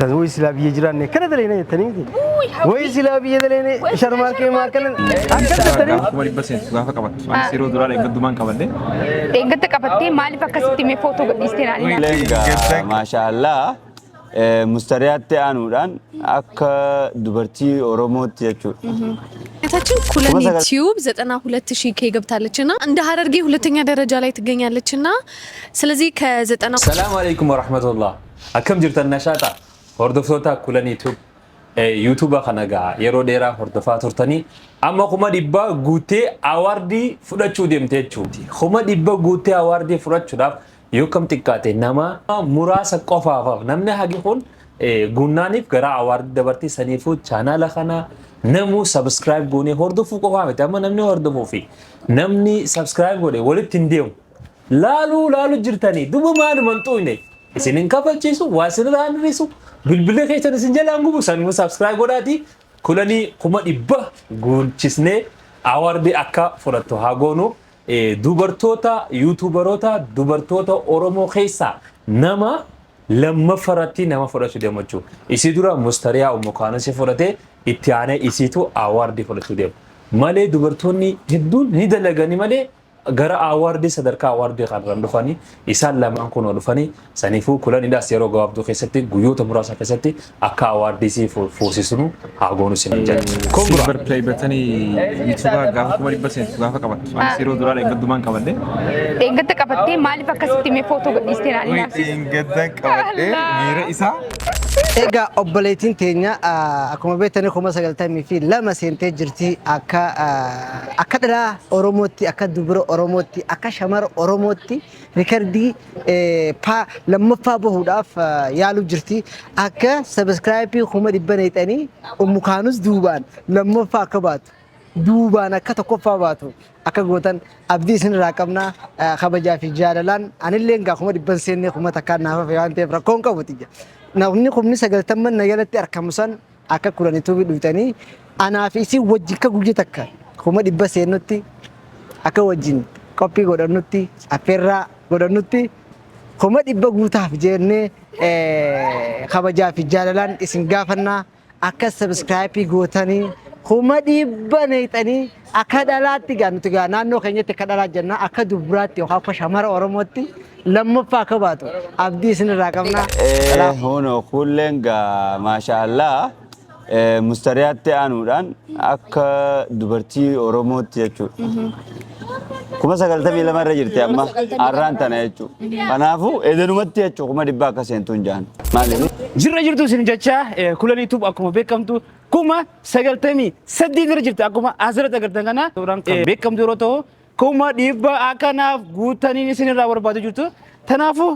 Way silaa biyya jiraanne akkana daleena jettanii miti. Way silaa biyya daleene sharmaarkee maa akkana akkas jettanii. Gaafa 100,000 seentu gaafa qabattu. Anis yeroo duraa dheengaddumaan qabadhe. Dheengadda qabattee maaliif akkasitti mee footoo gadhiistee naan ilaali. Egaa maashaallah mustariyaatti aanuudhaan akka dubartii Oromootti jechuudha. ታችን ኩለን ዩቲዩብ 92 ሺህ K ገብታለች እና እንደ ሀረርጌ ሁለተኛ ደረጃ ላይ ትገኛለች እና ስለዚህ ከዘጠና Salaamu alaikum warahmatullah. Akkam jirtan nashaata? Hordoftoota Kulanii Tube. YouTube kana gaa yeroo dheeraa hordofaa turtanii amma 100,000 guuttee awardii fudhachuu deemte jechuuti. 100,000 guuttee awardii fudhachuudhaaf yoo kam xiqqaate nama muraasa qofaaf namni hagi kun guunnaaniif gara awardii dabartii saniifuu chaanaala kana namuu subscribe goonee hordofuu qofaa miti amma namni hordofuu fi namni subscribe godhe walitti hin deemu. Laaluu laalu jirtanii duba maaluma hin xuqne isin hin kafalchiisu waa isin irraa hin hir'isu bilbila keessan isin jalaan gubu sanuu subscribe godhaatii Kulanii 100,000 guuchisnee awardii akka fudhattu haa goonu. Dubartoota YouTuberoota dubartoota Oromoo keessaa nama lammaffaratti nama fudhachuu deemu jechuudha. Isii dura Mustariyaa Ummu Kaanusii fudhatee itti aanee isiitu awardii fudhachuu deema. Malee dubartoonni hedduun ni dalagani malee gara awardii sadarkaa awardii kanarraan dhufanii isaan lamaan kun dhufanii saniifuu Kulaniidhaas yeroo gabaabduu keessatti guyyoota muraasa keessatti akka awardii sii fuusisnu haa goonu isin jedha. Congra. Silver play buttonii YouTubaa gaafa 100,000 seentu gaafa qabattu. Anis yeroo duraa dheengaddumaan qabadhe. Dheengadda qabattee maaliif akkasitti mee footoo gadhiistee naan ilaali. Dheengaddan qabadhee miira isaa. Egaa obboleettiin teenya akkuma beektanii 92,000 seentee jirti akka akka dhalaa Oromootti, akka dubara Oromootti, akka shamara Oromootti rikardii lammaffaa bahuudhaaf yaaluu jirti. Akka subscribe 100,000 neexanii Ummu Kaanus duubaan lammaffaa akka baatu, duubaan akka tokkoffaa baatu akka gootan abdii isinirraa qabna kabajaa fi jaalalaan. Anillee egaa 100,000 seennee 1,000 naaf hafe waan ta'eef rakkoon qabu xiyya. Namni 90,000 na jalatti argamu san akka Kulanii Tubeii dhuftanii anaa fi isin wajjin akka guyyaa takka 100,000 seennutti akka wajjin qophii godhannutti, affeerraa godhannutti, 100,000 guutaaf jennee kabajaa fi jaalalaan isin gaafannaa akka subscribe gootanii 100,000 neexanii akka dhalaatti gaa nuti gaa naannoo keenyatti akka dhalaa jenna, akka duburaatti yookaan akka shamara Oromootti lammaffaa akka baatu abdii isinirraa qabna. Hono kulleen gaa maashaallah mustariyaatti aanuudhaan akka dubartii Oromootti jechuudha. 92,000 irra jirti amma har'aan tana jechuudha. Kanaafuu edanumatti jechuudha 100,000 akka seentu hin jaan. Maaliif? Jirra jirtu isin jecha Kulanii Tube akkuma beekamtu 98,000 irra jirti akkuma asirratti agartan kana beekamtu yeroo ta'u 100,000 akkanaaf guutaniin isin irraa barbaadu jirtu. Kanaafuu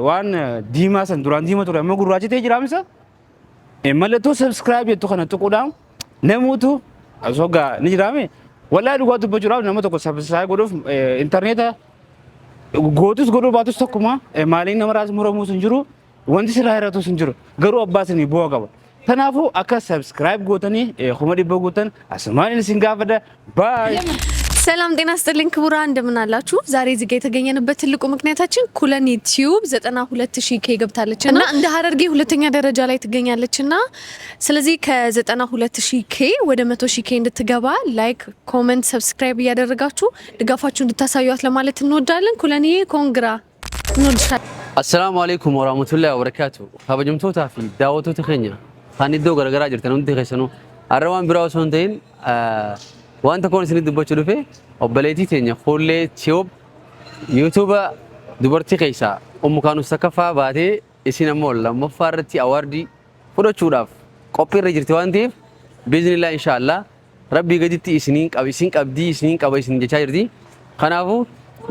waan diimaa san duraan diimaa ture amma gurraacha ta'ee jira misa. Mallattoo subscribe jettu kana tuquudhaan namoota osoo gaa ni jiraame wallaahi dhugaa dubbachuudhaaf nama tokko subscribe godhuuf intarneeta gootus godhuu baatus tokkuma maaliin namarraas muramuus hin jiru, wanti sirraa hir'atus hin jiru, garuu abbaa isinii bu'aa qaba. Kanaafuu akka subscribe gootanii 100,000 gootan asumaan isin gaafadha. Bye. ሰላም ጤና ስጥልኝ ክቡራን እንደምን አላችሁ? ዛሬ እዚህ ጋ የተገኘንበት ትልቁ ምክንያታችን ኩለን ዩቲዩብ 92 ሺህ K ገብታለች እና እንደ ሀረርጌ ሁለተኛ ደረጃ ላይ ትገኛለች እና ስለዚህ ከ92 ሺህ K ወደ 100 ሺህ K እንድትገባ like፣ comment፣ subscribe እያደረጋችሁ ድጋፋችሁ እንድታሳዩት ለማለት እንወዳለን። ኩለንዬ congra፣ እንወድሻለን። Assalaamu alaikum warahmatullahi wabarakatuh. Kabajamtootaa fi daawwattoota keenya kan iddoo garaagaraa jirtan hundi keessanuu har'a waan biraa osoo hin ta'in waan tokkoon isinitti dubbachuu dhufe. Obboleettii teenya Fuullee Tube YouTuba dubartii keessaa Ummu Kaanus takkaffaa baatee isin ammoo lammaffaa irratti awardii fudhachuudhaaf qophii irra jirti waan ta'eef biiznillaa inshaallah rabbii gaditti isiniin qaba isin qabdii isiniin qaba isin jechaa jirti. Kanaafuu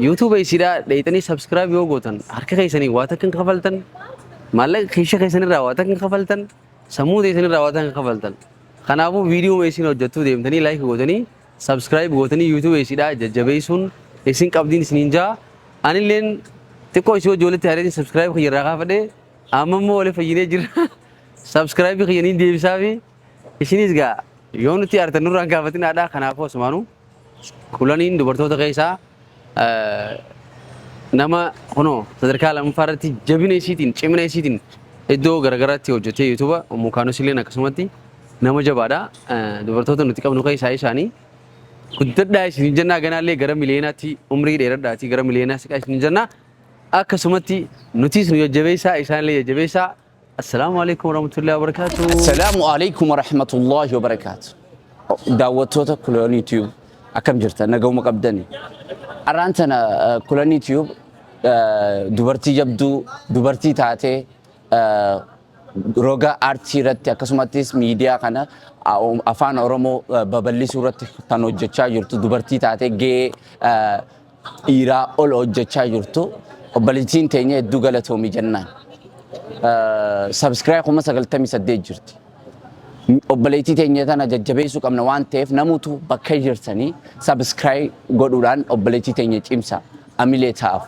YouTuba isiidhaa dheeyxanii subscribe yoo gootan harka keessanii waa takka hin kafaltan, maallaqa keesha keessanirraa waa takka hin kafaltan, sammuu keessanirraa waa takka hin kafaltan. Kanaafuu viidiyoo isin hojjettu deemtanii like gootanii subscribe gootanii YouTuba isiidhaa jajjabeessuun isin qabdiin isiniin jaa. Anilleen xiqqoo isii wajji walitti haareetiin subscribe kiyya irraa kaafadhee amma immoo wali fayyinee jira. Subscribe kiyyaniin deebisaa fi isinis gaa yoo nuti aartan nurraan gaafatin haadhaa. Kanaafuu asumaanuu Kulaniin dubartoota keessaa nama kunoo sadarkaa lammaffaa irratti jabina isiitiin cimina isiitiin Iddoo garagaraatti hojjetee YouTube Ummu Kaanus illeen akkasumatti nama jabaadha. Dubartoota nuti qabnu keessaa isaanii guddadhaa isin jennaa ganaallee gara miliyeenaatti umrii dheeradhaatii gara miliyeenaa siqaa isin jennaa. Akkasumatti nutis nu jajjabeessaa isaanillee jajjabeessaa. Assalaamu alaikum warahmatullahi wabarakatuh. Assalaamu alaikum warahmatullahi wabarakaatu. Daawwattoota Kulanii Tube akkam jirtan nagahuma qabdani. Arraan tana Kulanii Tube dubartii jabduu dubartii taatee roga aartii irratti akkasumattis miidiyaa kana afaan Oromoo babal'isuu irratti kan hojjechaa jirtu dubartii taatee gahee dhiiraa ol hojjechaa jirtu obboleettiin teenya hedduu galatoomi jennaan. Subscribe 98,000 jirti. Obboleettii teenya tana jajjabeessuu qabna waan ta'eef namutu bakka jirtanii subscribe godhuudhaan obboleettii teenya cimsa amilee ta'aaf.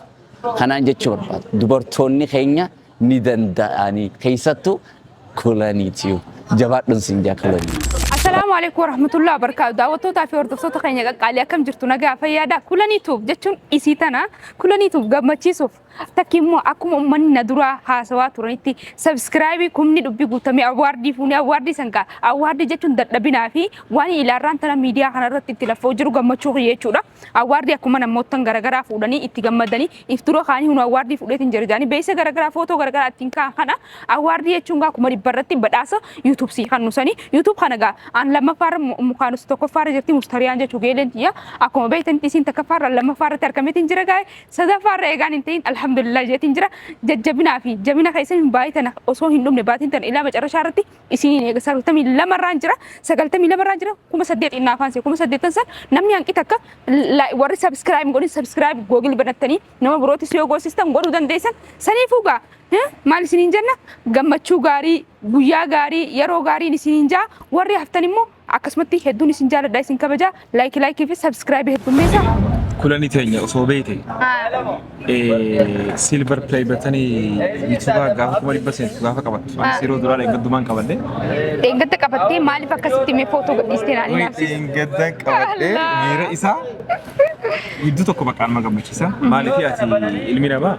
Kanaan jechuu barbaada. Dubartoonni keenya ni danda'anii keessattuu Kulanii Tube. Jabaadhuun siin jaa Kulanii. Assalaamu alaikum warahmatullahi wabarakatuh. Daawwattootaa fi hordoftoota keenya qaqqaalii akkam jirtu nagaa fayyaadha. Kulanii Tube jechuun isii tana Kulanii Tube gammachiisuuf takki immoo akkuma uummanni na duraa haasawaa turanitti subscribe kumni dhubbi guutamee award fuunee award san gaa award jechuun dadhabinaa fi waan ilaarraan tana miidiyaa kanarratti itti laffoo jiru gammachuu kiyya jechuudha. Award akkuma namoottan garaagaraa fuudhanii itti gammadanii if dura kaanii hunu award fuudheetiin jira jedhanii beeksisa garaagaraa footoo garaagaraa ittiin kaan kana award jechuun gaa 100,000 irratti badhaasa YouTube sii kan nusanii YouTube kana gaa an lammaffaarra mukaanus tokkoffaarra jirti mustariyaan jechuu geeleen tiyya akkuma beektanitti isiin takkaffaarra lammaffaarratti argameetiin jira gaa sadaffaarra eegaan hin ta'in alhamdulillah jeetiin jira jajjabinaa fi jabina keessan hin baay'ee osoo hin dhumne baatiin tana ilaa macarrashaa irratti isiniin eega 92rraan jira 92rraan jira 8,000 innaa afaan see 8,000 san namni hanqi takka warri subscribe godhin subscribe Google banattanii nama birootis yoo goosistan godhuu dandeessan saniifuu gaa maal isiniin jenna gammachuu gaarii guyyaa gaarii yeroo gaariin isiniin jaa warri haftan immoo akkasumatti hedduun isin jaaladha isin kabajaa like like fi subscribe heddummeessa. Kulanii teenya osoo beekte silver play button YouTube gaafa 100,000 seentu gaafa qabattu anis yeroo duraa dheengaddumaan qabadhe. Dheengadda qabattee maaliif akkasitti mee footoo gadhiistee naan inaafsiste? Dheengadda qabadhee miira isaa hedduu tokko maqaan nama gammachiisa. Maaliif ati ilmi namaa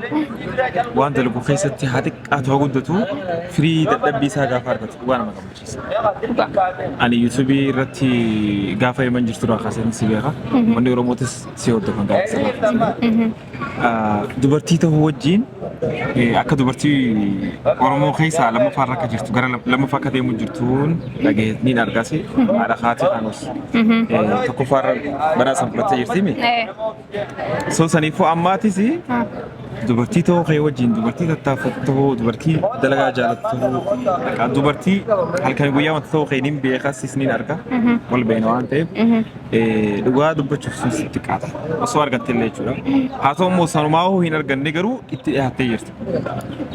waan dalagu keessatti haa xiqqaatu haa guddatu firii dadhabbii isaa gaafa argatu dhugaa nama gammachiisa. Ani YouTube irratti gaafa himan jirtu irraa kaasee si beeka. Wanni Oromootis si hordofan gaafa sana kaasee. Dubartii ta'uu wajjin akka dubartii Oromoo keessaa lammaffaa irra akka jirtu gara lammaffaa akka deemu jirtuun dhaga'ee niin argasi haadha haati kaanus tokkoffaa irra banaa san fudhattee jirti. So saniifuu ammaatis dubartii ta'uu kee wajjin dubartii tattaaffattu ta'uu dubartii dalagaa jaalattu ta'uu dubartii halkan guyyaa wanta ta'uu kee niin beekas niin arga wal beena waan ta'eef dhugaa dubbachuuf sun sitti xiqqaata osoo argatte illee jechuudha. Haa ta'u immoo sanumaa hoo hin arganne garuu itti dhiyaattee jirti.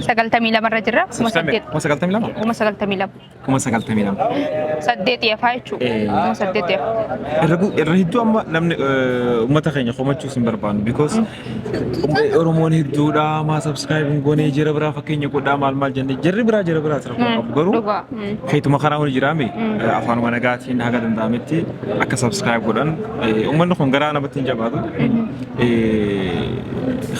92rra jirra. 8,000. 92,000? 92,000. 92,000. Saddeeti hafaa jechuudha. 8,000 hafa. Irra hedduu amma namni uummata keenya komachuus hin barbaannu because Oromoon hedduudha maa subscribe hin goone jira biraa fakkeenya godhaa maal maal jennee jarri biraa jira biraa rakkoo qabu garuu Dhugaa. keetuma karaa hundi jiraame afaanuma nagaatiin haga danda'ametti akka subscribe godhan uummanni kun garaa namatti hin jabaatu.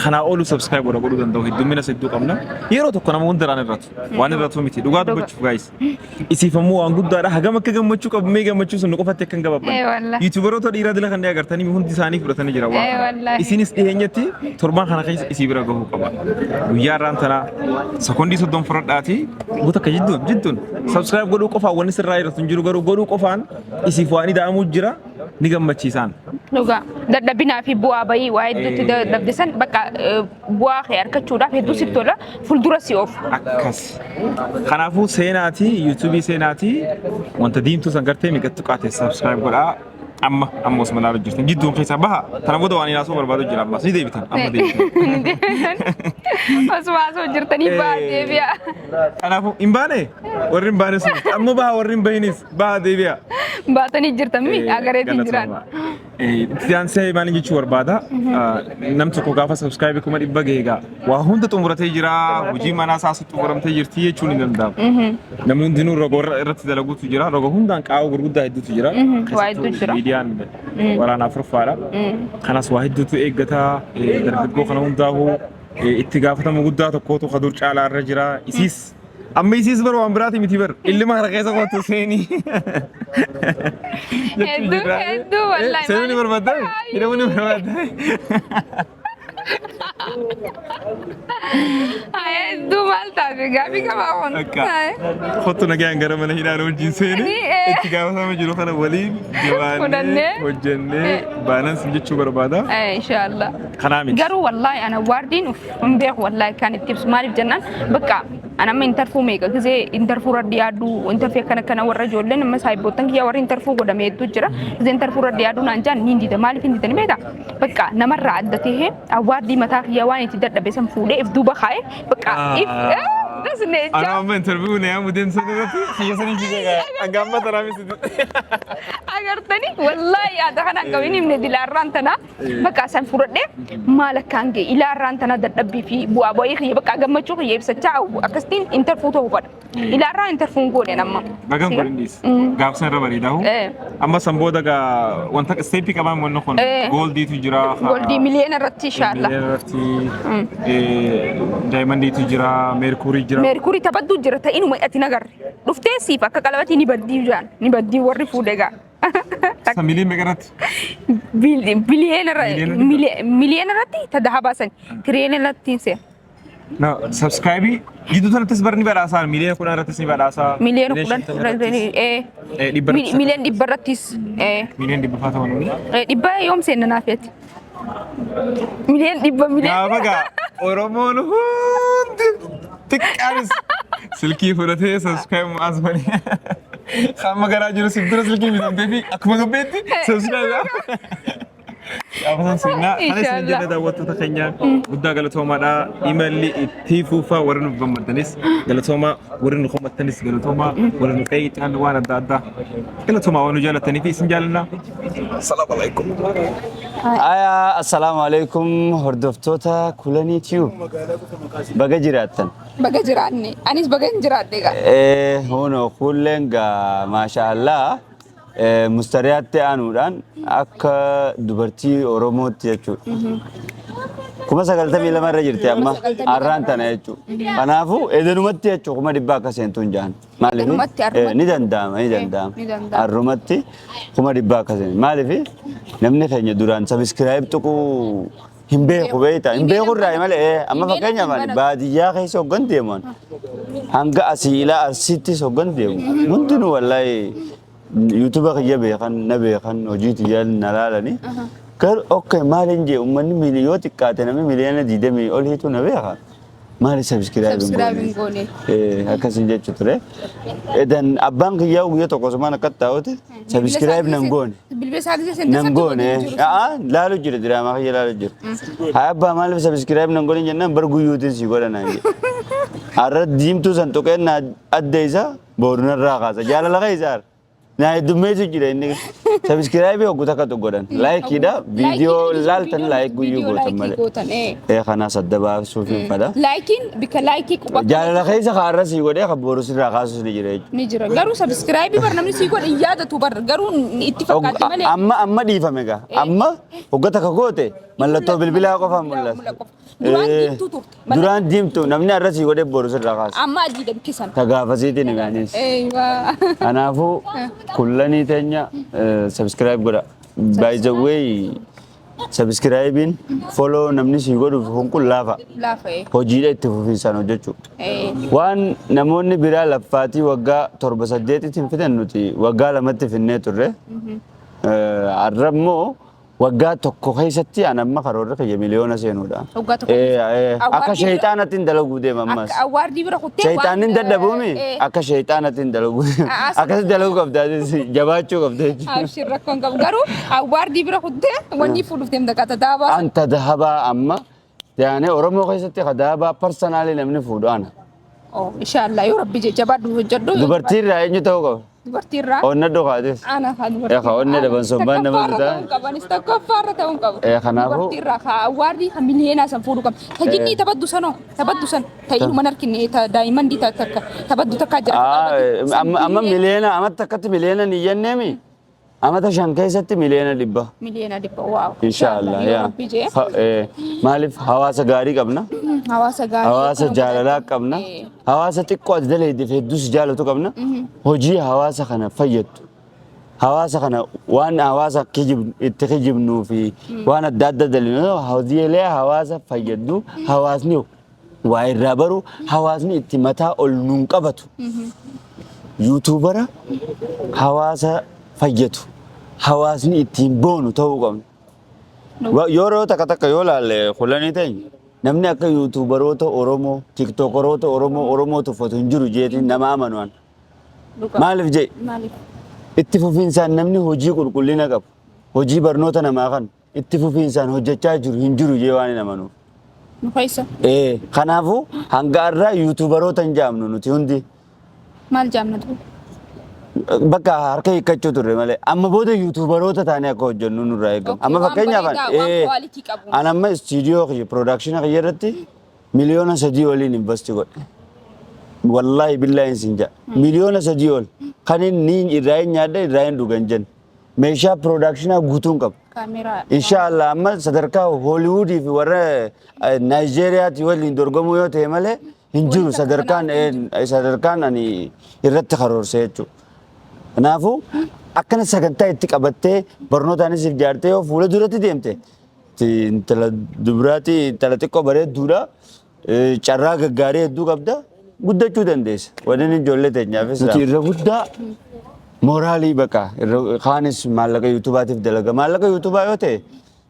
Kanaa oolu subscribe godha godhuu danda'u heddummina hedduu qabna yeroo tokko nama hundaraan irratu waan irratu miti dhugaa dubbachuuf guys. Isiif ammoo waan guddaadha. Hagam akka gammachuu qabu mee gammachuu sun nu qofatti akka hin gabaabbanne. Ee wallahi. YouTuberoota dhiiraa dila kanneen agartanii hundi isaanii fudhatanii jira waan Ee kana. wallahi. Isinis dhiheenyatti torban kana keessa isii bira gahuu qaba. Guyyaa irraan tanaa sekoondii 30 fudhadhaati guuta akka jidduun jidduun subscribe godhuu qofaan wanni sirraa irratti hin jiru garuu godhuu qofaan isiif waan ida'amuu jira ni gammachiisaan. Dhugaa. Dadhabinaa fi bu'aa bayii waa hedduutti dadhabde san bakka bu'aa kee argachuudhaaf hedduu sitti tola fuuldura si oofu. Akkas. Kanaafuu seenaatii YouTube seenaatii wanta diimtuu san gartee miqattu qaate subscribe godhaa. Amma amma osuma ilaalu jirtan jidduun keessaa baha tana booda waan inaasuu barbaadu jira ammas ni deebitan amma deebitan. Osuma asoo jirtanii baha deebi'a. Kanaafuu hin baane warri hin baane sun amma baha warri hin bahinis baha deebi'a. Baatanii jirtan mi agareetiin jiran. Itti aansee maal jechuu barbaada? Nam tokko gaafa subscribe 100,000 gahe egaa waa hunda xumuratee jira hojii manaa isaas xumuramtee jirti jechuun ni danda'ama. Namni hundinuu roga irratti dalaguutu jira roga hundaan qaawwa gurguddaa hedduutu jira. Waa hedduu jira. Miidiyaan waraana afuraffaadha. Kanas waa hedduutu eeggata dargaggoo kana hundaa'uu itti gaafatama guddaa tokkotu kadur caalaa irra jira. Isiis Amma isiis bar waan biraati miti bar. Ilma kana keessa kootu seenii. Hedduu hedduu wallaahi. Seenuu ni barbaaddaa? Hidhamuu ni barbaaddaa? Hedduu maal taate gaafii qabaa kun. Akka kottu nagaan gara mana hidhaan wajjin seeni itti gaafatama jiru kana waliin jabaannee Fudhannee. hojjennee baanaan sin jechuu barbaada. Inshaallah. Kanaa miti. Garuu wallaahi ana waardiin uf hin beeku wallaahi kan itti ibsu maaliif jennaan bakka ana amma interview meeqa gisee interview irra dhiyaadhu interview akkana akkana warra ijoolleen amma saayibboottan kiyya warra interview godhame hedduu jira gisee interview irra dhiyaadhu naan jaan ni dida maaliif hin didani beektaa bakka namarraa adda tahee award mataa kiyya waan itti dadhabe san fuudhee if duuba kaa'ee bakka if dasne Ana jecha amma interview na yaamu deemsa irratti xiyya sanii fiigaa hanga amma taraa miti. Agartanii wallaahi yaada kana hin qabin himne dilaarraan tana bakka san fudhadhee maal akkaan ga'e ilaarraan tana dadhabbii fi bu'aa bu'ii kiyya bakka gammachuu kiyya ibsachaa akkasitiin interview ta'uu fadha. Ilaarraa interview hin goone amma. Bagan godhin dhiis. Gaafsan irra bareedaa. Amma san booda gaa wanta step qabaan wanni kun goldiitu jira. Gold miliyoona irratti inshaalla. Miliyoona irratti diamondiitu jira, mercury jira. Mercury taphaddu jira ta'inuma ati nagarre. Dhuftee siif akka qalabatii ni baddii jaan ni baddii warri fuudhe gaa. Sa miliyoona meeqa irratti? Biliyoona miliyoona irratti ta dahabaa san tiriyoona irratti hin seena. No, subscribe jidduu sanattis bar ni badhaasaa, miliyoona 10 irrattis ni badhaasaa. Miliyoona 10 50 irrattis. 100 irrattis. Miliyoona 100 irrattis. Miliyoona 100 faa ta'uu ni. 100 yoom seenna naafeeti? Miliyoona 100 miliyoona. Gaafa gaa Oromoon hundi xiqqaanis silkii fudhatee subscribe as banee hamma garaa jiru si dura silkii bitamtee fi akkuma gabbeetti subscribe gaafa. Gaafa san seenaa kana isin jedha daawwattoota keenya guddaa galatoomaadha. Imalli itti fufaa warri nuuf gammaddanis galatoomaa, warri nu komattanis galatoomaa, warri nu qeeyxan waan adda addaa galatoomaa waan nu jaalatanii fi isin jaallanna. Salaamu alaikum. Aya, assalaamu alaikum hordoftoota Kulanii Tube. Baga jiraattan. Baga jiraanne anis baga hin jiraadhe gaa. Huno kulleen gaa maasha Allah mustariyaatti aanuudhaan akka dubartii Oromootti jechuudha. 92,000 irra jirti amma har'aan tana jechuudha. Kanaafuu edanumatti jechuudha 100,000 akka seentu hin jaan. Maaliif? Edanumatti, har'umatti. Ni danda'ama, ni danda'ama. Ni danda'ama. Har'umatti 100,000 akka seentu. Maaliif namni keenya duraan subscribe tuquu hin beeku beektaa, hin beeku irraa malee amma fakkeenyaaf ani baadiyyaa keessa hoggan deeman hanga asii ilaa Arsiittis hoggan deemu hundinuu wallaahi YouTube kiyya beekan, na beekan, hojii tiyya na laalanii garuu okay maal hin jee uummanni yoo xiqqaate namni miliyoona 20 oliitu na beeka, maali subscribe hin Subscribe hin goone? Goone. Akkasin jechuu ture. Edan abbaan kiyyaa guyyaa tokko osumaan akka taa'uti subscribe nan goone. Bilbila isaa gisee seente Nan goone. Aa, laalu jira, diraamaa kiyya laalu jira. Haa abbaa, maaliif subscribe nan godhin jennaan bar guyyuutiin si godha naan jedhe. Har'a diimtuu san tuqeen na adda isaa booru narraa kaasa. Jaalala keessa na heddummeessu jira inni. Subscribe hoggu takka godhan. Likeiidha. Viidiyoo laaltan like guyyuu gootan malee. Gootan. Kanaas adda baasuuf hin fedha. Likeiin bikka like quba. Jaalala keessa kaarra sii godhee kan boru sirraa kaasus ni jira jechuudha. Ni jira. Garuu subscribe bar namni sii godhe hin yaadatu bar garuu itti fakkaatti malee. Amma dhiifame gaa. Amma hogga takka goote mallattoo bilbilaa qofa mul'ata. Duraan diimtuu turte. Duraan diimtuu namni har'a sii godhee boru sirraa kaasa. Amma adiidha bikkisan. Ta gaafasiitiin himaanis. Eeywaa. Kanaafuu kullanii teenya subscribe godha. By the way, subscribing follow namni sii godhuuf kun laafa. Laafa. Hojiidha itti fufiinsaan hojjechuu. Waan namoonni biraa laffaatii waggaa 7 8tti hin fidan nuti waggaa 2tti finnee turre. Har'a immoo waggaa tokko keessatti an amma karoorri kiyya miliyoona seenuudha. Waggaa tokko keessatti. Akka sheexaanatti hin dalaguu deema ammas. Akka award bira kuttee. Sheexaanni hin dadhabuumi akka sheexaanatti hin dalaguu deema. Akkasitti dalaguu qabda, jabaachuu qabda jechuudha. Abshir, rakkoon qabu garuu award bira kuttee wanni fuudhuuf deemta qata daabaa. Anta dahabaa amma yaani Oromoo keessatti ka dahabaa personally namni fuudhu ana. Oh, inshallah yoo rabbi je jabaadhu hojjedhu. Dubartii irraa eenyu ta'uu qaba? Dubartii irraa. Onna dhokaatis. Ana haa dubartii. Haa onnee dhaban sombaan nama Tokkoffaarra bitaa. ta'uu hin qabanis tokkoffaarra ta'uu hin qabu. Kanaafuu- Dubartii irraa haa award kan miliyoonaa san fuudhuu qabna. Ta jinnii taphaddu sanoo taphaddu san ta ilma harkinne ta daa'imman takka taphaddu takka jira. Amma miliyoona amma takkatti miliyoona hin iyyanneemi. Amata 5 keessatti 100 miliyoona. 100 miliyoona, wow. Inshaallah. Yoo Yaa. Rabbi jee. Maaliif hawaasa gaarii qabna. Hawaasa gaarii. Hawaasa akkuma jaalalaa godhatu. qabna. Hawaasa xiqqoo ati dalaydee hedduus jaalatu qabna. Hojii hawaasa kana fayyaddu. Hawaasa kana waan hawaasa itti kijibnuu fi waan adda adda dalinu, hojiilee hawaasa fayyaddu, hawaasni waa irraa baru, hawaasni itti mataa ol nuun qabatu. YouTuber hawaasa fayyadu, hawaasni ittiin boonu ta'uu qabna. Yeroo takka takka yoo laalle, Kulanii teenya, namni akka YouTuberoota Oromoo, TikTokeroota Oromoo Oromoo tuffatu hin jiru jeetiin nama amanu an. Dhugaa. Maaliif jee? Maaliif? Itti fufiinsaan namni hojii qulqullina qabu, hojii barnoota namaa kan itti fufiinsaan hojjechaa jiru hin jiru jee waan hin amanuuf. Nu keessa. Ee, kanaafuu hanga har'aa YouTuberoota hin jaamnu nuti hundi. Maal jaamna ture? Bakka harka hiikkachuu turre malee, amma booda YouTuberoota taanee akka hojjennu nurraa eegamu. Amma waan fakkeenyaaf bareedaa, waan quality qabu. An amma istiidiyoo kiyya, production kiyya irratti 3 miliyoona oliin invest godhe. Wallaahi billaahi sin jedha. 3 miliyoona ol kan inni irraa hin nyaadhe, irraa hin dhugan jenne. Meeshaa productionaa guutuun qaba. Kaameraa. Inshaallah, amma sadarkaa Hooliwuudii fi warra Naayijeeriyaatti waliin dorgomuu yoo ta'e malee hin jiru sadarkaan ani irratti karoorse jechuudha. Kanaafuu akkana sagantaa itti qabattee, barnootaanis if ijaartee yoo fuula duratti deemte, intala dubaraati, intala xiqqoo bareedduudha. Carraa gaggaarii hedduu qabda, guddachuu dandeessa. Wanni ijoollee teenyaafis nuti irra guddaa mooraalii baqa kaanis maallaqa YouTubeaatiif dalaga. Maallaqa YouTubea yoo ta'e,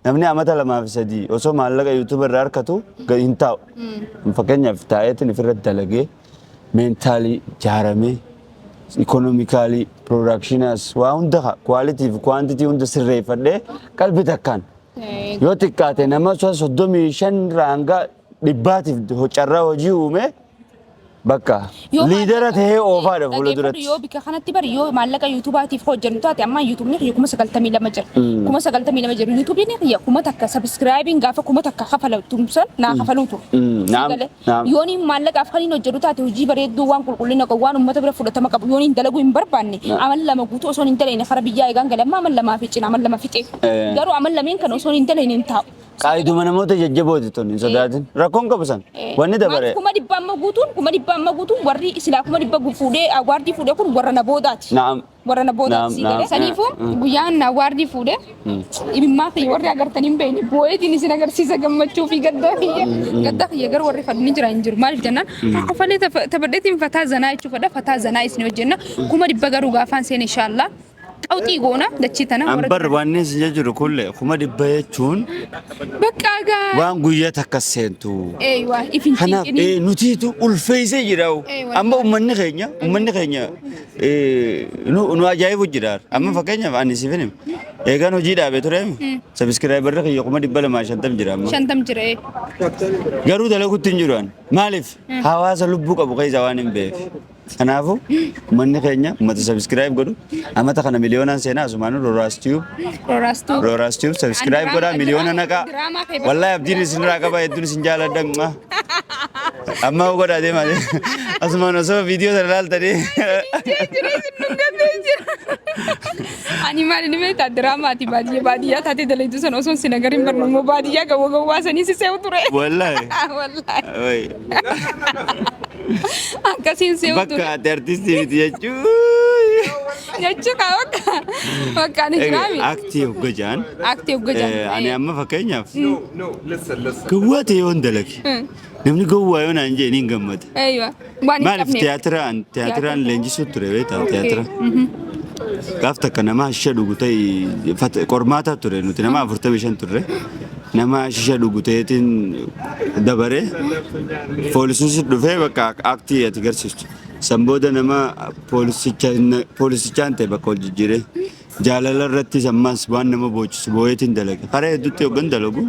namni amata 2 fi 3 osoo maallaqa YouTubea irraa harkatu hin taa'u. Fakkeenyaaf, taa'eetiin ofirratti dalagee, mentally jaaramee, economically, productionaas waa hunda, quality fi quantity hunda sirreeffadhee, qalbii takkaan yoo xiqqaate nama 35 irraa hanga 100tiif carraa hojii uume, bakka Yoo leader tahee oofaadha fuula Dhaggeeffadhu, duratti. Yoo bika kanatti bari, yoo maallaqa YouTubeaatiif hojjennu taate, amma YouTubeni kiyya 92,000 jira. 92,000 jira. YouTubeni kiyya 1000 subscribeiin gaafa 1000 kafalatu san naa kafaluu ture. Naam, Galee. naam. Yoon maallaqaaf kan hin hojjedhu taate, hojii bareedduu, waan qulqullina qabu, waan uummata bira fudhatama qabu yoon hin dalaguu hin barbaanne, amal 2 guutuu osoo hin dalagne kara biyyaa eegaan gale, amma amal lamaa fi cina amal 2 fixe. Garuu amal lameen kana osoo hin dalagne hin taa'u. Qaayiduma namoota jajjabooti tun, hin sodaatin. Rakkoon qabu san. Wanni dabare. Maaliif 100,000 amma guutuun, 100,000 amma guutuun, warri silaa 100,000 fuudhee, awardii fuudhee kun warra na boodaati. Warra na boodaati sii galee. Saniifuu guyyaan awardii fuudhee, imimmaa kiyya warri agartanii hin beekne, boo'eetiin isin agarsiisa gammachuu fi gaddaa kiyya. Gaddaa kiyya garuu warri fadhu ni jira hin jiru. Maaliif jennaan, kafalee taphadheetiin fataa zanaa jechuu fedha, fataa zanaa isin hojjenna. 100,000 garuu gaafaan seene, inshaallah. Qawxii goona dachii tana. Warra Ambar wanni isin jiru kulle 100,000 jechuun Bakka gaa. waan guyyaa takka seentu. Eeywa, ifin Kanaaf cinqinii. Nutiitu ulfeessee jira. Wallahi. Amma uummanni keenya nu ajaa'ibu jira. Amma fakkeenyaaf ani siif hima. Eegaan hojii dhaabee ture, subscriberri kiyya 250,000 jira amma. 50 jira. Garuu dalaguutti hin jiru ani. Maaliif? Hawaasa lubbuu qabu keessa waan hin beef. Kanaafuu uummanni keenya, uummata subscribe godhu, amata kana miliyoonaan seenaa. Asumaanuu Roraas Tube. Roraastuu. Roraas Tube subscribe godhaa, miliyoona naqaa. Diraamaa kee. Wallahi abdiin isinirraa qaba, hedduun isin jaaladha. Amma godhaa deemaa. Asumaan osoo viidiyoo sana ilaaltanii. Jira, isin dhungatee jira. Ani maal inni beektaa, diraamaati baadiyyaa baadiyyaa taatee dalaytu sana osoo sin agarin barnu immoo baadiyyaa gawwa gawwaa sanii si se'u ture. Wallahi. Wallahi. Oi. Akkasiin se'u ture. Bakka ati artistii miti jechuun. Jechuu kaa, bakka ani jiraami. Actii hogga jaan. Actii hogga jaan. Ani amma fakkeenyaaf No, listen, listen. gawwaa ta'e yoon dalage, namni gawwaa yoo naan jee ni gammada. Eeywa. Waan hin Maaliif? qabneef. Tiyaatiraan leenjisuu ture beektaa, tiyaatira. Gaaf takka nama shisha dhugu ta'e qormaata ture, nuti nama 45 turre. Nama shisha dhugu ta'eetiin dabaree poolisiin dhufee bakka actii ati garsiistu. San booda nama poolisichaan ta'e bakka wal jijjiiree, jaalala irrattis ammas waan nama boochisu boo'eetiin dalage. Karaa hedduutti hoggan dalagu,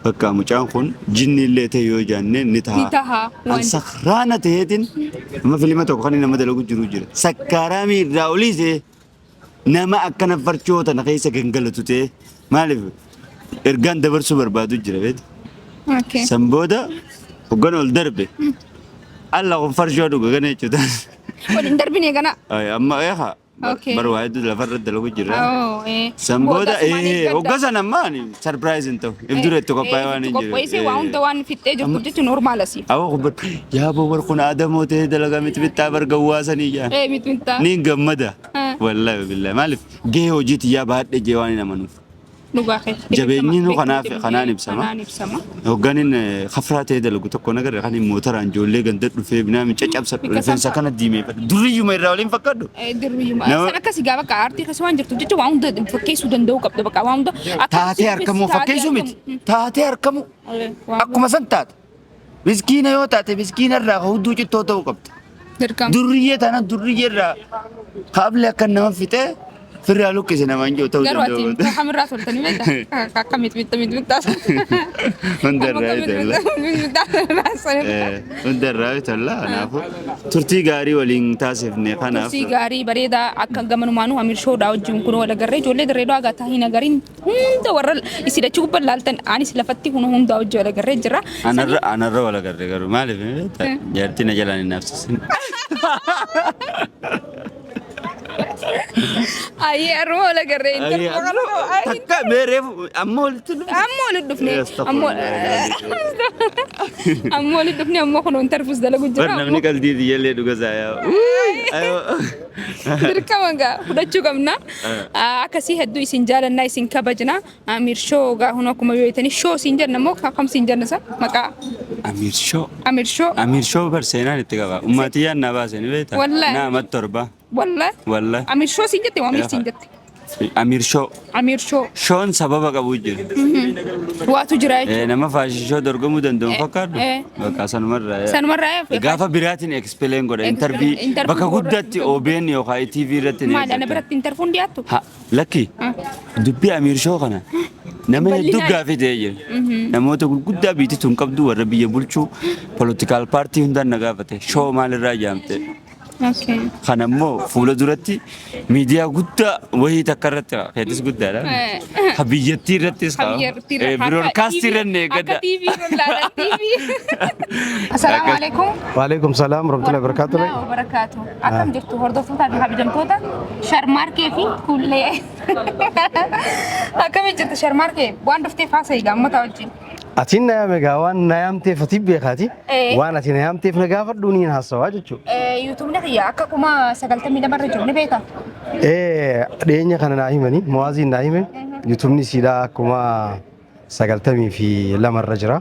bakka mucaan kun jinni illee ta'e yoo jaanne ni taha. Ni taha. An sakraana ta'eetiin amma filima tokko kan nama dalagu jiru jira. Sakkaaraamii irraa olii ta'e, nama akkana farcoo tana keessa gangalatu ta'e, maaliif ergaan dabarsuu barbaadu jira beekta. San booda hoggan ol darbe, alla kun farshoo dhuga gana jechuudha. Waliin darbine kana. Amma eegaa. Okay. Bar waa hedduu lafarra dalagu jirra. Oh, eh. San booda asumaan eeggadda. Hogga sana ammaa ani surprise hin ta'u. If dura itti qophaa'ee waan hin jiru. Qopheessee waa hunda waan fixxee jirtu jechuun normaal asii. Awwa kubbar yaa boo bar kun aadamoo ta'ee dalagaa mixmixxaa bar gawwaasanii jaa. Eh, mixmixxaa. Niin gammada. Ah. Wallaahi billahi maaliif gahee hojiitti yaa baadhee jee waan hin amanuuf. Dhugaa kee. Jabeenyi nu kanaan ibsama. Kanaan ibsama. Hogganin kafraa ta'ee dalagu tokko nagarra kan mootoraan ijoollee ganda dhufee binaamin caccabsadhu Bikka rifeensa kana diimeeffadhu. Durriyyuma irraa waliin fakkaadhu. Dirriyyuma. Nama- San akkasii gaafa akka aartii keessa waan jirtu jecha waa hunda fakkeessuu danda'uu qabda bakka waa hunda. Akka Taatee argamuu taatee fakkeessuu miti. argamu. Taatee argamuu. Akkuma Akkuma san taate. Miskiina yoo taate miskiina irraa hudduu cittoo ta'uu qabda. Dirqama. Durriyyee taanaan durriyyee irraa kaablee akka nama fixee firraa luqqise namaan jiru ta'uu Garuu ati danda'u. kamirraa toltanii beektaa? Akka mixmixa mixmixxaa. Hunda irraa bitalla. Hunda irraa bitalla. Kanaafuu turtii gaarii waliin taasifne kanaaf. Turtii gaarii bareedaa akka gamanumaanuu Amir Shoodhaa wajjin kun wal agarree ijoollee dirree dawaa gaataa hin agariin hunda warra isin achi gubbaa laaltan anis lafatti kun hunda wajjin wal agarree jira. Anarra wal agarre garuu maaliif jaartii na jalaan hin naafsisin. Ayyee har'uma wal agarree Takka mee reefu amma walitti dhufne. Amma walitti dhufne. Amma walitti dhufne ammoo kun interviews dalagu Bar jira. namni qalbii biyyallee dhuga saayaa. Dirqama gaa fudhachuu qabna. Akkasii hedduu isin jaalannaa isin kabajna. Amir Shoo gaa hun akkuma beektanii shoo isin jenna immoo akkam isin jenna isa maqaa Amir Shoo. Amir Shoo. Amir Shoo bar seenaan itti qaba. Ummatiyyaan na baase ni beektaa? Wallahi. Na amat torba. Wallahi. Wallahi. Amir Shoo isin jette moo Amir isin jette? Amir Shoo. Amir Shoo. Shoon sababa qabu jira. Waatu jira jechuudha. Nama fashion show dorgomuu danda'u fakkaadhu. Bakka sanumarraa. Sanumarraa. Gaafa biraatiin explain godha. Interview Interview bakka godha. guddaatti OBN yookaan TV irratti ni Maali ana eeggata. biratti interview'n dhiyaattu? Ha, lakki dubbii Amir Shoo kana nama hedduu Bal'inaan. gaafii ta'ee jira. Namoota gurguddaa biyyi tun qabdu warra biyya bulchuu political party hundaan na gaafate. Shoo maalirraa ijaamte? Okay. Kana immoo fuula duratti miidiyaa guddaa wayii takka irratti keetis guddaadha. Ha biyyattii irrattis Ha biyyattii irra- Broadcast irra ni eeggadha. Akka TV irra ilaalan TV. Assalaamu alaikum. Waalaikum salam warahmatullahi wabarakatuh. Warahmatullahi wabarakatuh. Akkam jirtu hordoftootaa fi kabajamtoota Sharmaarkee fi Kuullee. Akkam jirtu Sharmaarkee waan dhuftee faasa egaa ummata wajjin. Atiin na yaame gaa waan na yaamteef ati beekaati. Waan ati na yaamteef na gaafadhu niin haasawaa jechuudha. YouTubeni kiyya akka 92,000 irra jiru ni beekaa? Dhiyeenya kana naa himanii Muwaaziin naa hime YouTubeni siidhaa akkuma 92 irra jira.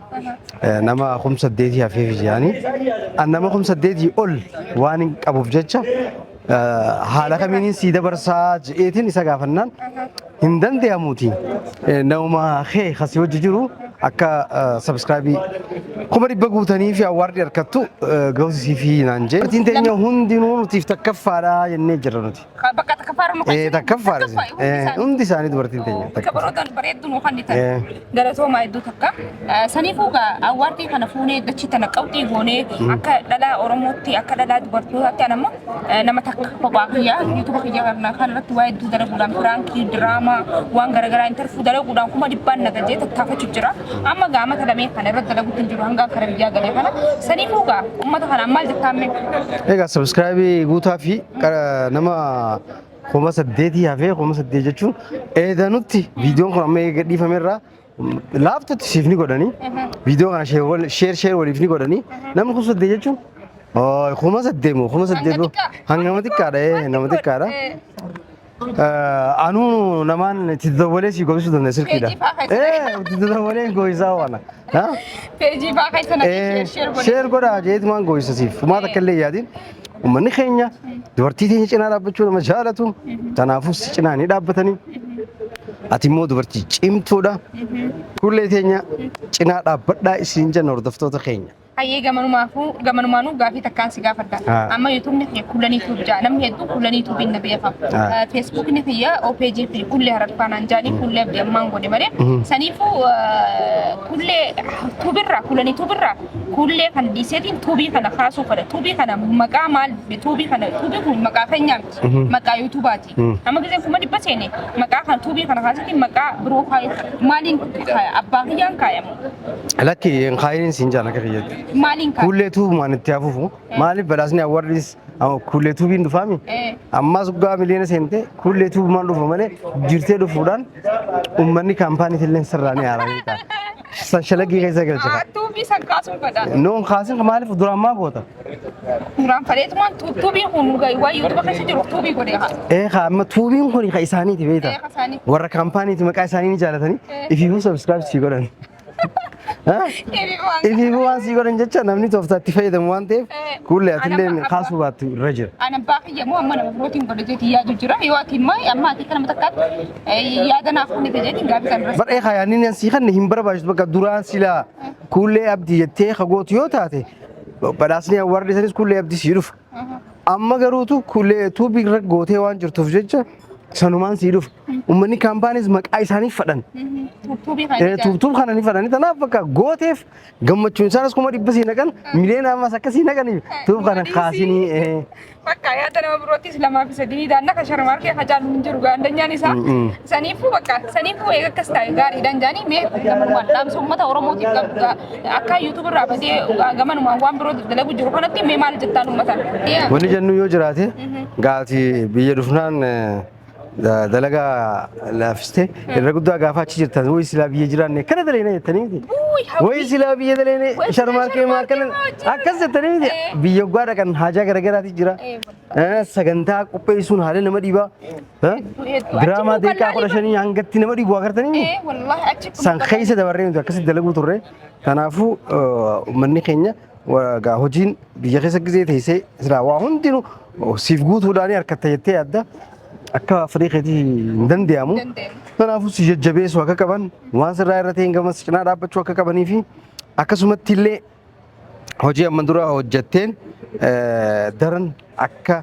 Nama 8,000 hafeef jedhanii. An nama 8,000 ol waan hin qabuuf jecha haala kamiinin sii dabarsaa je'eetiin isa gaafannaan hin danda'amuuti. Nama kee kasii hojii jiru akka subscribe 100,000 guutanii fi award harkattu gahusii fi naan jee. Dubartiin teenya hundinuu nutiif takkaffaadha jennee jirra nuti. Bakka takkaffaadha nu Takkaffaadha. Hundi isaanii dubartiin teenya takkaffaadha. Kabarootaan bareedduu nu kannitan. Galatoomaa hedduu takka. Saniifuu gaa award kana fuunee dachii tana qawxii goonee akka dhalaa Oromootti akka dhalaa dubartootaatti an ammoo nama takka kophaa kiyyaa YouTube kiyya kana kanarratti waa hedduu dalaguudhaan prank diraamaa waan garaagaraa interview dalaguudhaan 100,000 nagajee tattaafachuu jira. Amma gaa amata lameen kana irratti dalaguutti hin jiru hanga kara biyyaa galee kana. Saniifuu gaa uummata kanaan maal jettaa ammee? Egaa subscribe guutaa fi nama 8,000 hafee 8,000 jechuun eedanutti viidiyoon kun amma eega gadhiifamerraa laaftutti siif ni godhanii viidiyoo kana share share waliif ni godhanii namni 8,000 jechuun 8,000 moo 8,000 moo hangama xiqqaadha nama xiqqaadha. Anuu namaan itti dawwalee si gogsuu danda'a silkiidha. Itti dawwalee goisaa waan. Peejii fa'aa keessa naqee share share godhe. Share godhaa jeetumaan goisa siif. Fumaa takka illee yaadin. Uummanni keenya dubartii teenya cinaa dhaabbachuu nama jaalatu. Kanaafuu si cinaa ni dhaabbatanii. Ati immoo dubartii cimtuudha. Kullee teenya cinaa dhaabbadhaa isin jenna hordoftoota keenya. Hayyee gamanumaafuu gamanumaanuu gaafii takkaan si gaafadha. Amma YouTubeni kiyya Kuulanii Tube jaa namni hedduu Kuulanii Tubeiin na beeka. Facebookni kiyya OPG fi Kullee Hararfaanaan jaanii Kullee Abdii ammaan godhe malee. Saniifuu Kullee Tuberraa Kuulanii Tuberraa Kullee kan dhiiseetiin Tube kana kaasuu fedha. Tube kana maqaa maal Tube kana Tube kun maqaa keenyaa miti. Maqaa YouTubeaati. Amma giseen 100,000 seene maqaa kana Tube kana kaaseetiin maqaa biroo kaayu maaliin kaaya abbaa kiyyaan kaayamu? Lakki hin kaayiniin siin jaan akka kiyyatti. Maaliin kaaya? Kullee tuubumaan itti hafuufu maaliif badhaasni awardis Kuullee tuubiin dhufaami. Ammas guyyaa miliyoona seente kuullee tuubumaan dhufa malee jirtee dhufuudhaan uummanni kaampaaniitiin illee sirraa ni haara beektaa. San shalaggii keessa galcha. Tuubii san kaasuun fedha. Noon kaasin maaliif duraan maa goota? Duraan fedheetumaan tuubiin kun waan yuutuuba keessa jiru tuubii godhee haa. Ee haa amma tuubiin kun ka isaaniiti beektaa. Ee ka isaaniiti. Warra kaampaaniiti maqaa isaanii ni jaalatanii ifiifuu subscribe sii godhan. Ifiifuu waan sii godhan jecha namni tooftaatti fayyadamu waan ta'eef kuullee atillee kaasuu baattu irra jira. Ana abbaa kiyya moo amma nama birootiin godhe jeetii yaadu jira. Yoo ati immoo amma ati kana takkaatti yaada naaf kennite jeetiin gaaffii kan irra. Bar'ee kaayaan sii kanne hin barbaachisu bakka duraan silaa kuullee abdii jettee hagootu yoo taate badhaasni warri isanis kuullee abdii sii dhufa. Amma garuutu kuullee tuubii irra gootee waan jirtuuf jecha sanumaan sii dhufa. Uummanni kaampaanis maqaa isaanii fadhan. Tuubii kana. Tuubtuub kana ni fadhani tanaaf bakka gooteef gammachuun isaanis 100,000 sii naqan miliyoona ammas akkasii naqanii tuub kana kaasinii. Bakka yaada nama biroottis lamaa fi sadii daanna kan sharmaarkee hajaalu hin jiru gaandanyaan isaa. Saniifuu bakka saniifuu eega akkas ta'e gaariidhaan jaanii mee gamanumaan dhaamsa uummata Oromootiif qabdu akka yuutuub irraa badee gamanumaan waan biroo dalagu jiru kanatti mee maal jettaan uummataan? Wanni jennu yoo jiraate gaati biyya dhufnaan dalagaa laaffistee irra guddaa gaafa achi jirtan wayi silaa biyya jiraanne kana daleena jettanii miti. Wayi silaa biyya daleene sharmaarkee maa akkana akkas jettanii miti. Biyya guddaa dhaqan haajaa garaagaraati jira. Sagantaa qopheessuun haala nama dhibaa. Diraamaa daqiiqaa 15 hangatti nama dhibu agartanii miti. San keessa dabarree nuti akkasitti dalaguu turre. Kanaafuu uummanni keenya hojiin biyya keessa gisee teessee silaa waa hundinuu siif guutuudhaan harkatta jettee yaadda. Akka firii keetii hin danda'amu. Kanaafuu si jajjabeessuu akka qaban waan sirraa irra ta'een gamas cinaa dhaabbachuu akka qabanii fi akkasumatti illee hojii amma dura hojjetteen daran akka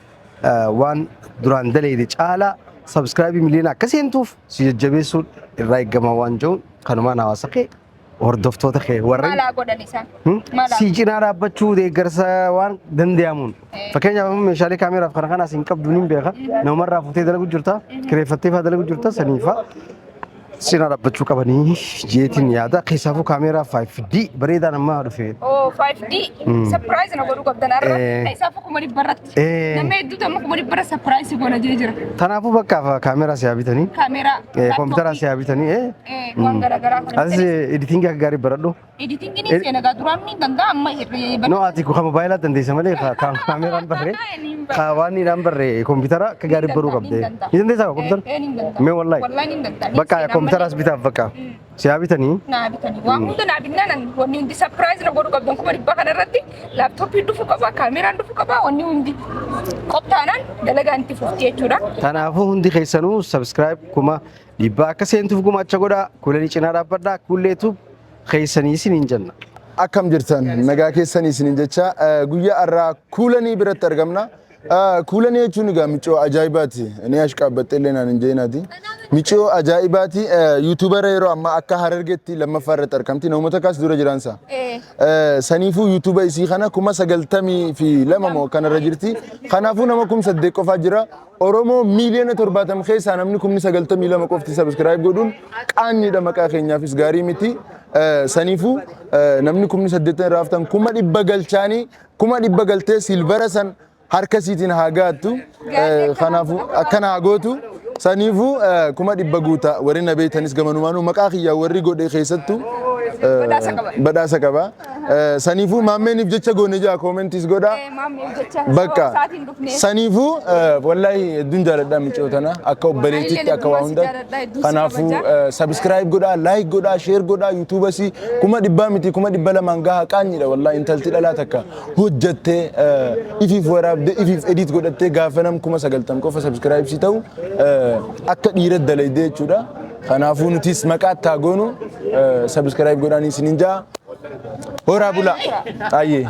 waan duraan daleede caalaa subscribe miliyoona akka seentuuf si jajjabeessuun irraa eegama waan jiruun kanumaan hawaasa kee hordoftoota kee warra Maalaa godhan isaan? Si cinaa dhaabbachuu deeggarsa waan danda'amuun. Fakkeenyaaf amma meeshaalee kaameraaf kana kanaas hin qabdu niin beeka. Namarraa fuutee dalagu jirta, kireeffattee fa'aa dalagu jirta saniifaa cinaa dhaabbachuu qabanii jeetiin yaada. Keessaafuu kaameraa 5D bareedaan amma dhufe. Oh, 5D surprise na godhuu qabdan har'a. Isaafuu 100,000 irratti. Nama hedduutu amma 100,000 surprise goona jee jira. Kanaafuu bakka kaameraa si haa bitanii, Kaameraa. Kompiitara si haa bitanii. Waan garaagaraa kana. Asis editing akka gaarii baradhu. Editing ni seena gaa duraan ni danda'a amma hirree. No ati ka moobaayilaa dandeessa malee kaameraan barree ka waan inni barree kompiitara akka gaarii baruu qabde. Ni dandeessaa kompiitara? Mee wallahi. Wallahi ni danda'a. Bakka kompiitaraas bitaaf bakka si haa bitanii. Naa bitanii waan hunda naa binnaan wanni hundi surprise na godhuu qabdan 100,000 kana irratti laaptooppii dhufuu qaba, kaameraan dhufuu qaba, wanni hundi qophaa'anaan dalagaan itti fufti jechuudha. Kanaafuu hundi keessanuu subscribe 100,000 akka seentuuf gumaacha godhaa kuulanii cinaa dhaabbadhaa kuulleetu keessanii isiniin jenna. Akkam jirtan nagaa keessanii isiniin jecha guyyaa har'aa kuulanii biratti argamna. Kuulanii jechuun egaa micoo ajaa'ibaati. Inni ashqaabbattee illee naan hin jeenaati. Micoo ajaa'ibaati. YouTuber yeroo ammaa akka Harargeetti lammaffaa irratti argamti. Namoota kaas dura jiraansa. Saniifuu yuutuuba isii kana 92,000 moo kanarra jirti. Kanaafuu nama 8,000 qofaa jira. Oromoo 70 miiliyoona keessaa namni 92,000 qofti subscribe godhuun qaanyiidha maqaa keenyaafis gaarii miti. Saniifuu namni 80,000 irraa haftan 100,000 galchaanii 100,000 galtee silver san harka isiitiin haa gaattu. Kanaafuu akkana haa gootu. Saniifuu 100,000 guuta warri na beektanis gamanumaanuu maqaa kiyyaa warri godhe keessattuu badhaasa qaba. Saniifuu maammeeniif jecha goone jaa commentiis godhaa. Bakka saniifuu wallahi hedduun jaaladhaa micoo tana akka obboleettitti akka waa hundaatti. Kanaafuu subscribe godhaa, like godhaa, share godhaa yuutuubas 100,000 miti 200,000 gahaa qaanyiidha wallahi intalti dhalaa takka hojjattee ifiif waraabdee ifiif edit godhattee gaafa nam 90,000 qofa subscribe si ta'u akka dhiira dalaydee jechuudha. Kanaafuu nutis maqaa itti haa goonu subscribe godhaanii isiniin jaa. Horaa bulaa. Ayyee.